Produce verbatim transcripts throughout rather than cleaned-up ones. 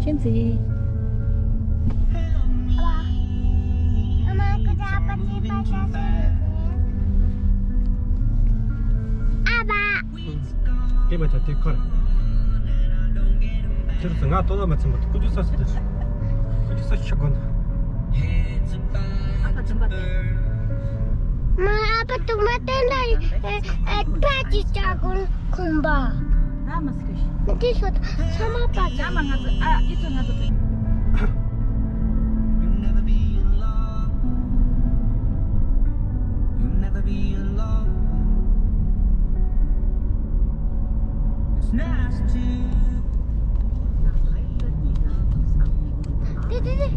ཁྱེད་ཚེ། ཨ་ཕ། དེ་མ་ཐག་དེ་ཁར། དེར་ཚོ་ང་ལྟོ་ལ་མ་ཚིམ་པ་ཀུ་ཅུ་ས་སུ་དེ། ཀུ་ཅུ་ས་ཆུ་གོན། ཨ་ཕ་དུམ་པ་དེ། མ་ཨ་ཕ་དུམ་པ་དེ་འདྲ་ཨེ་ཨེ་པ་ཅི་ཅག་གོན་ཁུམ་པ། ད་མ་སྐྱོ་ཤི། འདི་ཤོད་ཚང་མ་པ་ཅི། ཡ་མ་ང་ཚོ་ཨ་ཨི་ཚོ་ང་ཚོ་ཚོ། དེ་དེ་དེ།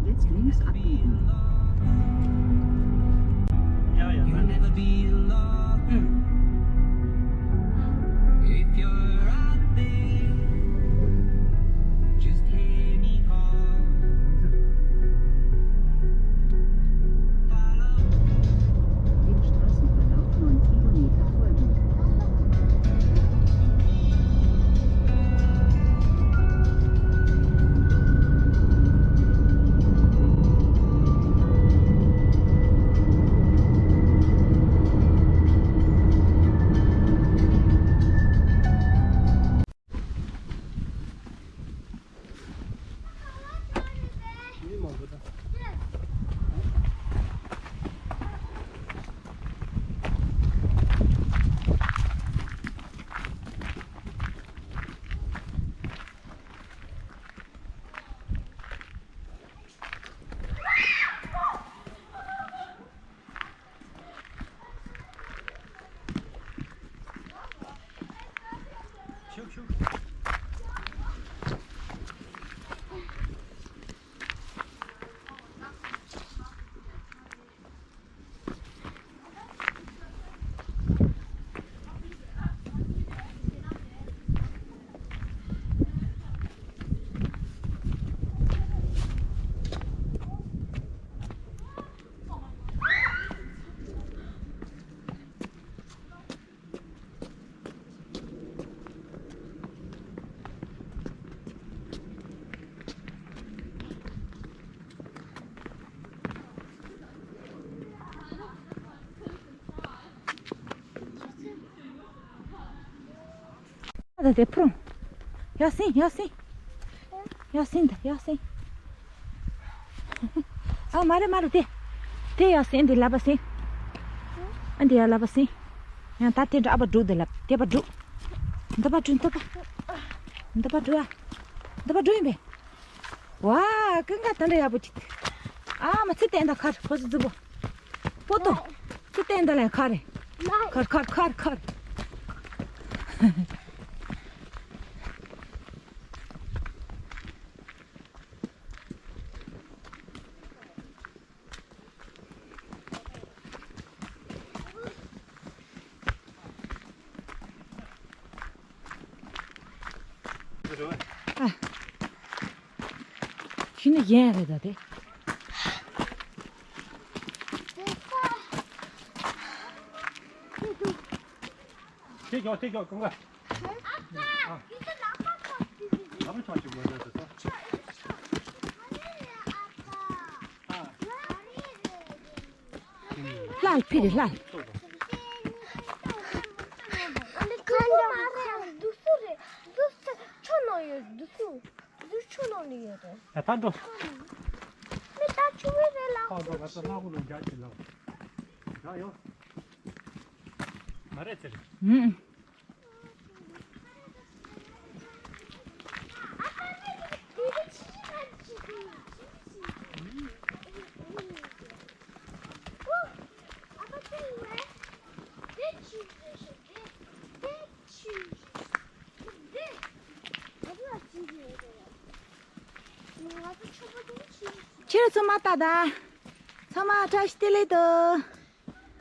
Jetzt links abbiegen. Ja, ja. Im Straßenverlauf neun Kilometer folgen. ད་དེ་ཕུ་རུང་། ཡ་སེང་། ཡ་སེང་། ཡ་སེང་། ད་ཡ་སེང་། ཨ་མ་རེད་མ་རེད། དེ་དེ་ཡ་སེང་། དེ་ལབ་པ་སེང་། ཨ་འདི་ཡ་ལབ་པ་སེང་། ཡང་ད་དེ་འདྲ་ཨ་པ་འགྲོ་འདི་ལབ། དེ་པ་འགྲོ། འདི་པ་འགྲོ། འདི་པ། འདི་པ་འགྲོ་ཡ། འདི་པ་འགྲོ་ཡིན་པས། ཝ། ཀུན་དགའ་ད་འདྲ་ཡག་པོ་ཅིག་ཨ་མ་ཚི་བསྟན་ད་ཁར་ཁོ་ཚོ་རྫི་པོ། པོ་ཏོ། ཚི་བསྟན་ད་ལན་ཁ་རེ། ཁར་ཁར་ཁར་ཁར། ཨ། ཁྱི་ནི་ཡན་རེད་ད་དེ། དེ་ཀྱོག་དེ་ཀྱོག་ཀུན་དགའ། ཨ། ལ་མ་ཆོག་ཅིག་མ་ཟ་ཟ་ཟ། ཨ། ལྷ་ཕི་རེད་ལྷ། འདུག་སུ་རེད། འདུག་སུ་ཆུ་ནང་ཡོད། འདུག་སུ། འདུག་ཆུ་ནང་ནས་ཡོད་རེད། ད་ལྟ་འགྲོ། མི་ད་ཆུ་བོ་རེད་ལ། ཁ་འགྲོ། ང་ཚོ་ལྷ་ཁུ་ལུང་རྒྱག་གི་ལ། རྒྱག་ཡོད། མ་རེད་ཟེར། ཧུམ། ཁྱེད་རང་ཚང་མ་ལྟ་ད། ཚང་མ་བཀྲ་ཤིས་བདེ་ལེགས་དང་།